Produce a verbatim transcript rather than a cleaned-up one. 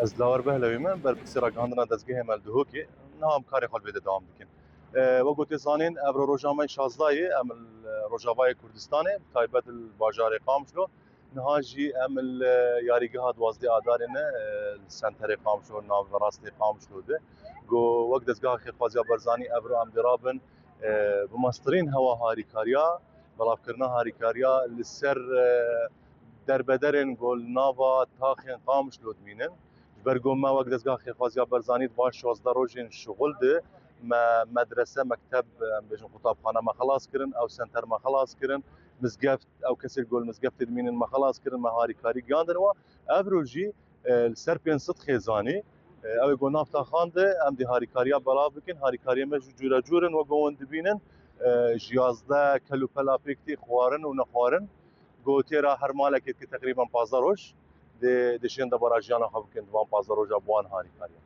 Ez Lawer Behlewî me, berpirsê ragihandina dezgehê me li Duhokê. Niha em karê xwe li vê de dewam dikin. E, wek ku tê zanîn, evro roja me şazdeh ye, em li Rojavayê Kurdistanê, bi taybet li bajarê Qamişlo. Niha jî em li yarîgeha duwazdeh Adarê ne, e, li senterê Qamişlo, li nav rastê Qamişlo de. Ku wek dezgeha Xêrxwaziya Barzanî evro em dê rabin, e, bi mestirîn hewa harîkariya, belavkirina harîkariya li ser, e, derbederên ku li nava taxên Qamişlo dimînin. Ji ber ku me wek dezgeha Xêrxwaziya Barzanî di van şazdeh rojên şixul de me medrese, mekteb, em bêjin qutabxane me xelas kirin, ew senter me xelas kirin, mizgeft, ew kesên ku li mizgeftê dimînin me xelas kirin, me harîkarî giyandin we. Evro jî, e, li ser pênc sed xêzanî, e, ew ê ku nav taxan de em dê harîkariya belav bikin. Harîkariyê me jî cûre cûr in, wek ku hûn dibînin, e, ji yazdeh kel û pela pêk tê xwarin û nexwarin. Ku têra her malekê dike teqrîben pazdeh roj, dê, dê şên de bara jiyana xwe bikin di van pazdeh roja bi wan harîkariya.